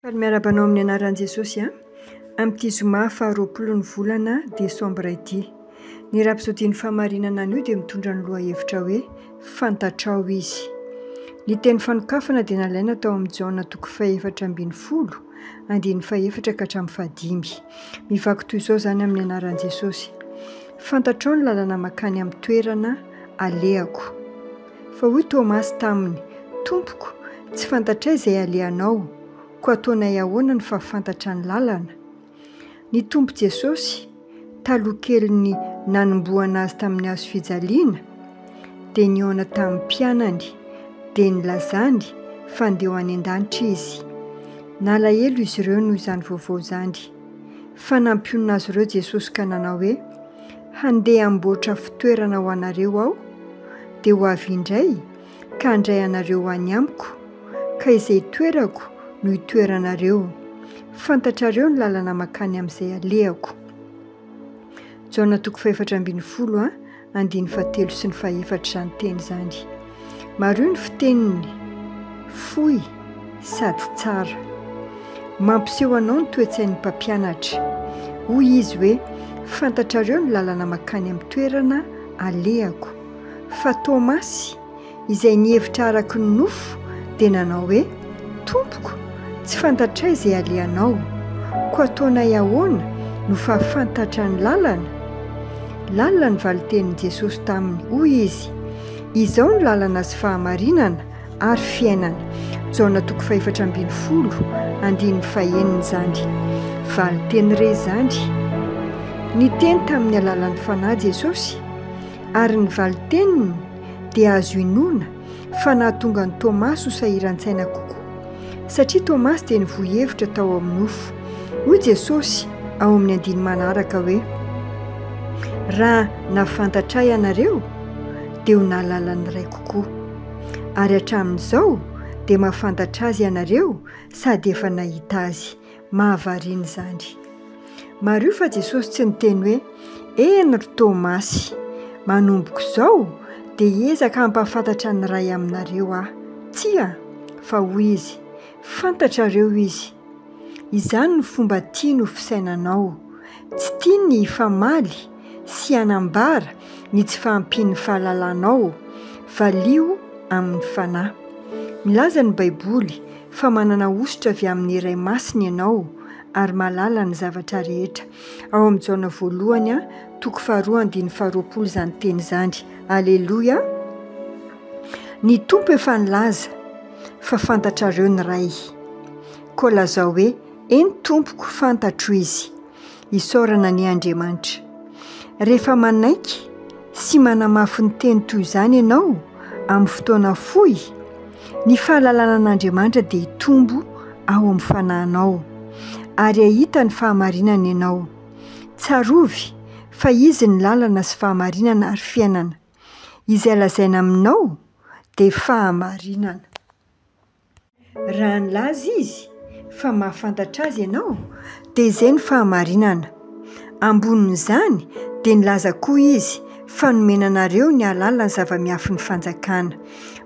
Faly miarahaba anao amin'ny anaran'i Jesosy an! Amin'ity zoma faharoapolo ny volana desambra ity. Ny rapsodin'ny fahamarinana anio dia mitondra ny lohahevitra hoe Fantatrao Izy. Ny teny fanokafana dia nalaina tao amin'ny Jaona toko fahefatra ambinifolo, andininy fahefatra ka hatramin'ny fahadimy. Mivaky toy izao izany amin'ny anaran'i Jesosy, Fantatrao ny lalana mankany amin'ny toerana alehako. Fa hoy Tomasy taminy, Tompoko, tsy fantatray izay alehanao, koa ataonay ahoana no fahafantatra ny lalana? Ny Tompo Jesosy, taloha kelin'ny nanombohana Azy tamin'ny hazo fijaliana, dia nihaona tamin'ny mpianany, dia nilazany fa handeha ho any an-danitra Izy. Nalahelo izy ireo noho izany vaovao izany. Fa nampionona azy ireo Jesosy ka nanao hoe, Handeha hamboatra fitoerana ho anareo Aho, dia ho avy indray ka handray anareo ho any amiko, ka izay itoerako no hitoeranareo. Fantatrareo ny lalana mankany amin'izay alehako. Jaona toko fahefatra ambinifolo a, andininy fahatelo sy ny fahefatra izany teny izany. Mariho ny fiteniny, fohy sady tsara. Mampiseho anao ny toe-tsain'ny mpampianatra. Hoy izy hoe, Fantatrareo ny lalana mankany amin'ny toerana alehako. Fa Tomasy, izay nihevitra araka ny nofo, dia nanao hoe, Tompoko, tsy fantatray izay alehanao, koa ataonay ahoana no fahafantatra ny lalana? Lalina ny valin-tenin'i Jesosy taminy, hoy Izy, Izao no lalana sy fahamarinana ary fiainana. Jaona toko fahefatra ambinifolo, andininy fahenina izany. Valin-teny re izany! Niteny tamin'ny alalan'ny Fanahy Jesosy, ary ny valin-teniny dia azo inoana fa nahatonga an'i Tomasy ho sahiran-tsaina kokoa, satria Tomasy dia nivoy hevitra tao amin'ny nofo. Hoy Jesosy ao amin'ny andininy manaraka hoe, Raha nahafantatra Ahy ianareo, dia ho nahalala ny Raiko koa. Ary hatramin'izao dia mahafantatra Azy ianareo sady efa nahita Azy. Mahavariana izany. Mariho fa Jesosy tsy niteny hoe, Eny ry Tomasy, manomboka izao dia hiezaka hampahafantatra ny Ray aminareo aho. Tsia, fa hoy Izy, Fantatrareo Izy. Izany no fomba tiany ho fisainanao. Tsy tiany ny hifamaly sy hanambara ny tsy fahampian'ny fahalalanao. Valio amin'ny Fanahy. Milaza ny Baiboly fa manana hosotra avy amin'ny Ray Masina ianao ary mahalala ny zavatra rehetra. Ao amin'ny Jaona voalohany toko faharoa andininy faharoapolo izany teny izany. Aleloia! Ny Tompo efa nilaza fa fantatrareo ny Ray. Koa lazao hoe, Eny Tompoko, fantatro Izy. Isaorana anie Andriamanitra. Rehefa manaiky sy manamafy ny teny toy izany ianao amin'ny fotoana fohy, ny fahalalana an'Andriamanitra dia hitombo ao amin'ny fanahinao, ary hahita ny fahamarinana ianao. Tsarovy fa Izy ny lalana sy fahamarinana ary fiainana. Izay lazaina aminao dia fahamarinana. Raha nilaza izy fa mahafantatra azy ianao, dia izay no fahamarinana. Ambonin'izany, dia nilaza koa izy fa nomena anareo ny hahalala ny zava-miafin'ny fanjakana.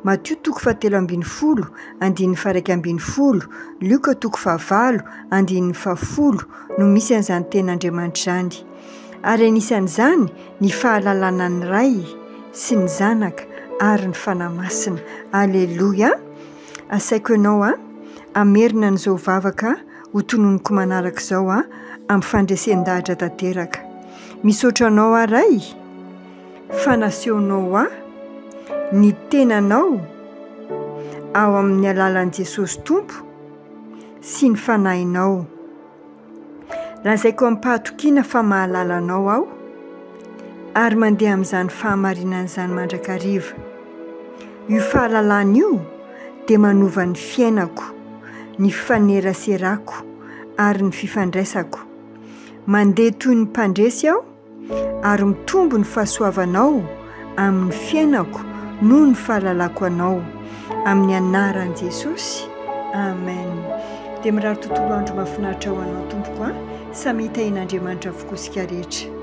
Matio toko fahatelo ambinifolo, andininy faha-iraika ambinifolo, Lioka toko fahavalo, andininy fahafolo no misy an'izany tenin'Andriamanitra izany. Ary anisan'izany ny fahalalana ny Ray sy ny Zanaka ary ny Fanahy Masina. Aleloia! Asaiko ianao a, hamerina an'izao vavaka ho tononiko manaraka izao a, amin'ny fandresen-dahatra tanteraka. Misaotra anao aho Ray fa nasehonao ahy ny tenanao ao amin'ny alalan'i Jesosy Tompo sy ny Fanahinao. Lazaiko amim-pahatokiana fa mahalala Anao aho ary mandeha amin'izany fahamarinana izany mandrakariva. Io fahalalana io dia manova ny fiainako, ny fifaneraserako ary ny fifandraisako. Mandeha toy ny mpandresy aho ary mitombo ny fahasoavanao amin'ny fiainako noho ny fahalalako Anao. Amin'ny anaran'i Jesosy. Amen. Dia mirary tontolo andro mahafinaritra ho anao tompoko a. Samy hitahian'Andriamanitra avokoa isika rehetra.